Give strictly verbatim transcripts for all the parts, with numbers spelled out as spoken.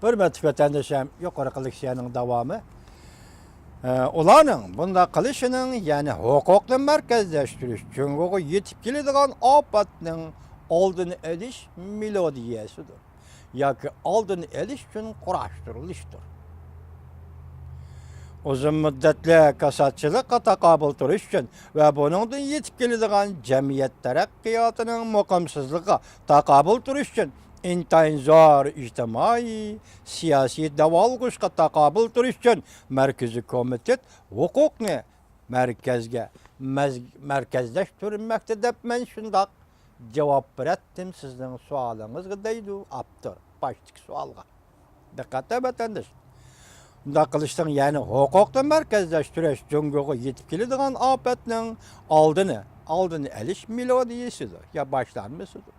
ھۆرمەتلىك ۋەتەندىشىم، يۇقىرىقى لېكسىيەنىڭ داۋامى. ئە، ئۇلارنىڭ بۇنداق قىلىشىنىڭ، يەنى ھوقۇقنى مەركەزلەشتۈرۈش جۇڭگوغا يېتىپ كېلىدىغان ئاپەتنىڭ ئالدىنى ئېلىش مېلودىيەسىدۇر ياكى ئالدىنى ئېلىش ئۈچۈن قۇراشتۇرۇلۇشتۇر. ئۇزۇن مۇددەتلىك كاساتچىلىققا تاقابىل تۇرۇش ئۈچۈن ۋە بۇنىڭدىن يېتىپ كېلىدىغان جەمئىيەت تەرەققىياتىنىڭ مۇقىمسىزلىقىغا تاقابىل تۇرۇش ئۈچۈن ئىنتايىن زور ئىجتىمائىي، سىياسىي داۋالغۇشقا تاقابىل تۇرۇش ئۈچۈن مەركىزىي كومىتېت ھوقۇقنى مەركەزگە مەز-، مەركەزلەشتۈرمەكتە دەپ مەن شۇنداق جاۋاب بېرەتتىم سىزنىڭ سوئالىڭىزغا، دەيدۇ ئاپتور باشتىكى سوئالغا. دىققەت ۋەتەنداش. بۇنداق قىلىشنىڭ، يەنى ھوقۇقنى مەركەزلەشتۈرۈش جۇڭگوغا يېتىپ كېلىدىغان ئاپەتنىڭ ئالدىنى، ئالدىنى ئېلىش مېلودىيىسىدۇر يا باشلانمىسىدۇر.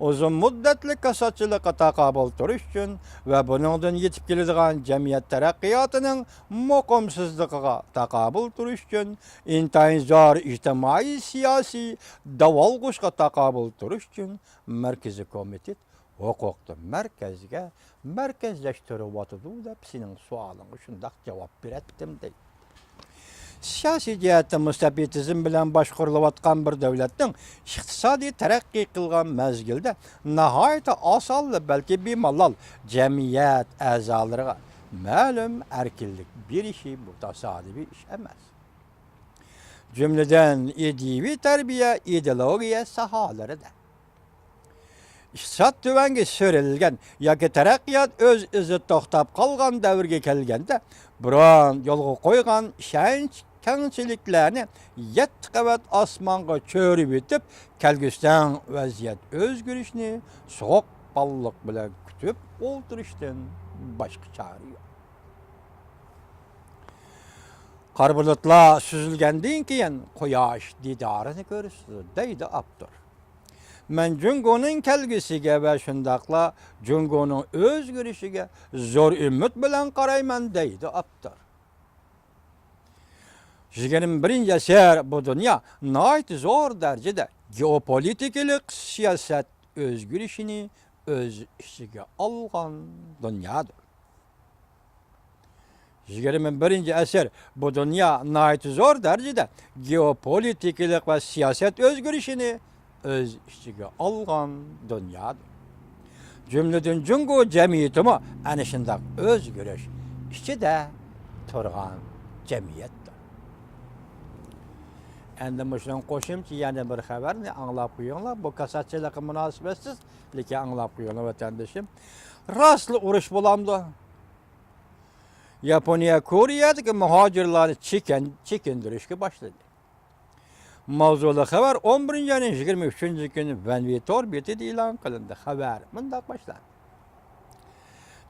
ئۇزۇن مۇددەتلىك كاساتچىلىققا تاقابىل تۇرۇش ئۈچۈن ۋە بۇنىڭدىن يېتىپ كېلىدىغان جەمئىيەت تەرەققىياتىنىڭ مۇقىمسىزلىقىغا تاقابىل تۇرۇش ئۈچۈن، ئىنتايىن زور ئىجتىمائىي سىياسىي داۋالغۇشقا تاقابىل تۇرۇش ئۈچۈن مەركىزىي كومىتېت ھوقۇقنى مەركەزگە مەركەزلەشتۈرۈۋاتىدۇ دەپ سېنىڭ سوئالىڭغا شۇنداق جاۋاب بېرەتتىم، دەيدۇ. سىياسىي جەھەتتە مۇستەبىت تىزىم بىلەن باشقۇرۇلۇۋاتقان بىر دۆلەتنىڭ ئىقتىسادىي تەرەققىي قىلغان مەزگىلدە ناھايىتى ئاسانلا، بەلكى بىمالال جەمئىيەت ئەزالىرىغا مەلۇم ئەركىنلىك بېرىشى بۇ تاسادىپىي ئىش ئەمەس. جۈملىدىن ئىدىيىۋى تەربىيە، ئىدېئولوگىيە ساھەلىرىدە. ئىقتىساد تۆۋەنگە سۆرىلگەن ياكى تەرەققىيات ئۆز ئىزىدا توختاپ قالغان دەۋرگە كەلگەندە، بۇرۇن يولغا قويغان ئىشەنچ كەڭچىلىكلەرنى يەتتە قەۋەت ئاسمانغا چۆرۈۋېتىپ، كەلگۈسىدىن ۋەزىيەت ئۆزگىرىشنى سوغۇققانلىق بىلەن كۈتۈپ ئولتۇرۇشتىن باشقا چارە يوق. قارا بۇلۇتلار سۈزۈلگەندىن كېيىن قۇياش دىدارىنى كۆرىسىز، دەيدۇ ئاپتور. مەن جۇڭگونىڭ كەلگۈسىگە ۋە شۇنداقلا جۇڭگونىڭ ئۆزگىرىشىگە زور ئۈمىد بىلەن قارايمەن، دەيدۇ ئاپتور. يىگىرمە بىرىنچى ئەسىر بۇ دۇنيا ناھايىتى زور دەرىجىدە گېئوپولىتىكىلىق سىياسەت ئۆزگىرىشىنى ئۆز ئىچىگە ئالغان دۇنيادۇر. يىگىرمە بىرىنچى ئەسىر بۇ دۇنيا ناھايىتى زور دەرىجىدە گېئوپولىتىكىلىق ۋە سىياسەت ئۆزگىرىشىنى ئۆز ئىچىگە ئالغان دۇنيادۇر. جۈملىدىن جۇڭگو جەمئىيىتىمۇ ئەنە شۇنداق ئۆزگىرىش ئىچىدە تۇرغان جەمئىيەتتۇر. ئەمدى مۇشۇنىڭ قوشۇمچە يەنە بىر خەۋەرنى ئاڭلاپ قويۇڭلار. بۇ كاساتچىلىققا مۇناسىۋەتسىز، لېكىن ئاڭلاپ قويۇڭلار، ۋەتەندىشىم. راستلا ئۇرۇش بولامدۇ؟ ياپونىيە كورېيەدىكى مۇھاجىرلارنى چېكىن-، چېكىندۈرۈشكە باشلىدى. ماۋزۇلۇق خەۋەر ئون بىرىنچى ئاينىڭ يىگىرمە ئۈچىنچى كۈنى ۋەنۋى تور بېتىدە ئېلان قىلىندى. خەۋەر مۇنداق باشلاندى.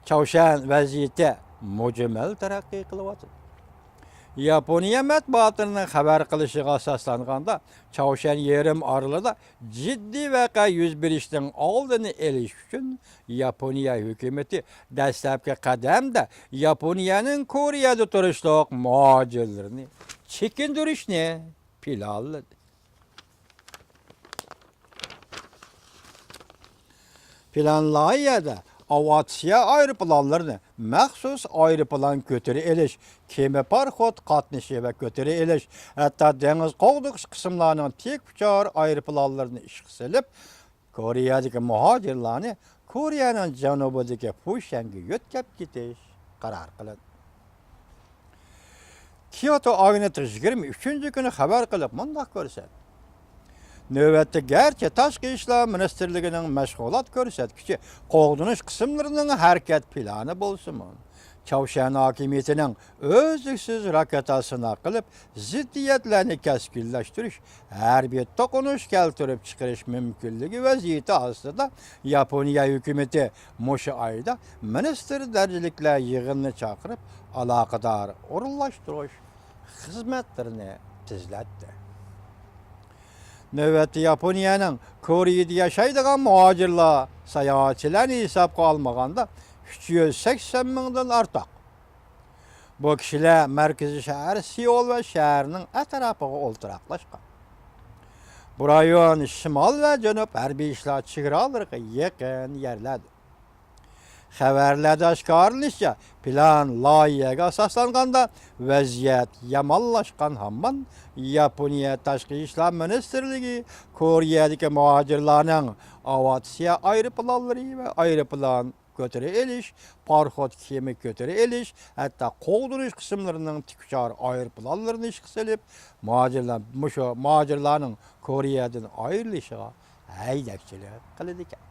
چاۋشيەن ۋەزىيىتى مۇجمەل تەرەققىي قىلىۋاتىدۇ. ياپونىيە مەتبۇئاتلىرىنىڭ خەۋەر قىلىشىغا ئاساسلانغاندا، چاۋشيەن يېرىم ئارىلىدا جىددىي ۋەقە يۈز بېرىشنىڭ ئالدىنى ئېلىش ئۈچۈن ياپونىيە ھۆكۈمىتى دەسلەپكى قەدەمدە ياپونىيەنىڭ كورېيەدە تۇرۇشلۇق مۇھاجىرلىرىنى چېكىندۈرۈشنى پىلانلىدى. پىلان لايىھەدە ئاۋىئاتسىيە ئايروپىلانلىرىنى، مەخسۇس ئايروپىلان كۆتۈرە ئېلىش، كېمە پاراخوت قاتنىشى ۋە كۆتۈرە ئېلىش، ھەتتا دېڭىز قوغدىغۇچ قىسىملارنىڭ تىك ئۇچار ئايروپىلانلىرىنى ئىشقا سېلىپ، كورېيەدىكى مۇھاجىرلارنى كورېيەنىڭ جەنۇبىدىكى فۇشيەنگە يۆتكەپ كېتىش قارار قىلىندى. كيوتو ئاگېنتلىقى يىگىرمە ئۈچىنچى كۈنى خەۋەر قىلىپ مۇنداق كۆرسەتتى. نۆۋەتتە گەرچە تاشقى ئىشلار مىنىستىرلىكىنىڭ مەشغۇلات كۆرسەتكۈچى قوغدىنىش قىسىملىرىنىڭ ھەرىكەت پىلانى بولسىمۇ، چاۋشيەن ھاكىمىيىتىنىڭ ئۈزلۈكسىز راكېتا سىناق قىلىپ، زىددىيەتلەرنى كەسكىنلەشتۈرۈش، ھەربىي توقۇنۇش كەلتۈرۈپ چىقىرىش مۇمكىنلىكى ۋەزىيىتى ئاستىدا، ياپونىيە ھۆكۈمىتى مۇشۇ ئايدا مىنىستىر دەرىجىلىكلەر يىغىنىنى چاقىرىپ، ئالاقىدار ئورۇنلاشتۇرۇش خىزمەتلىرىنى تېزلەتتى. نۆۋەتتە ياپونىيەنىڭ كورېيىدە ياشايدىغان مۇھاجىرلار، ساياھەتچىلەرنى ھېسابقا ئالمىغاندا، ئۈچ يۈز سەكسەن مىڭدىن ئارتۇق. بۇ كىشىلەر مەركىزىي شەھەر سېئۇل ۋە شەھەرنىڭ ئەتراپىغا ئولتۇراقلاشقان. بۇ رايون شىمال ۋە جەنۇب ھەربىي ئىشلار چېگرالىرىغا يېقىن يەرلەردۇر. خەۋەرلەردە ئاشكارىلىنىشىچە، پىلان لايىھەگە ئاساسلانغاندا، ۋەزىيەت يامانلاشقان ھامان ياپونىيە تاشقى ئىشلار مىنىستىرلىكى كورېيەدىكى مۇھاجىرلارنىڭ ئاۋىئاتسىيە ئايروپىلانلىرى ۋە ئايروپىلان كۆتۈرە ئېلىش، پاراخوت كېمە كۆتۈرە ئېلىش، ھەتتا قوغدىنىش قىسىملىرىنىڭ تىكئۇچار ئايروپىلانلىرىنى ئىشقا سېلىپ، مۇھاجىرلار، مۇشۇ مۇھاجىرلارنىڭ كورېيەدىن ئايرىلىشىغا ھەيدەكچىلىك قىلىدىكەن.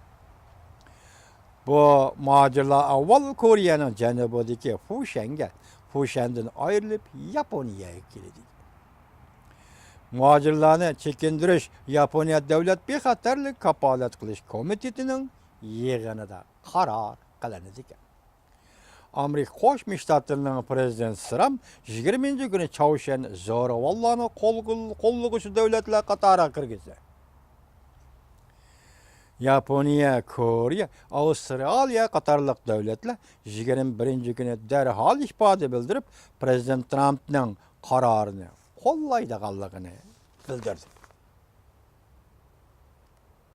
بۇ مۇھاجىرلار ئاۋۋال كورېيەنىڭ جەنۇبىدىكى فۇشەنگە، فۇشەندىن ئايرىلىپ ياپونىيەگە كېلىدىكەن. مۇھاجىرلارنى چېكىندۈرۈش ياپونىيە دۆلەت بىخەتەرلىك كاپالەت قىلىش كومىتېتىنىڭ يىغىنىدا قارار قىلىنىدىكەن. ئامېرىكا قوشما شتاتلىرىنىڭ پىرېزىدېنتى ترامپ يىگىرمىنچى كۈنى چاۋشيەن زورىۋاللارنى قول-، قوللىغۇچى دۆلەتلەر قاتارىغا كىرگۈزدى. ياپونىيە، كورېيە، ئاۋسترالىيە قاتارلىق دۆلەتلەر يىگىرمە بىرىنچى كۈنى دەرھال ئىپادە بىلدۈرۈپ، پىرېزىدېنت ترامپنىڭ قارارىنى قوللايدىغانلىقىنى بىلدۈردى.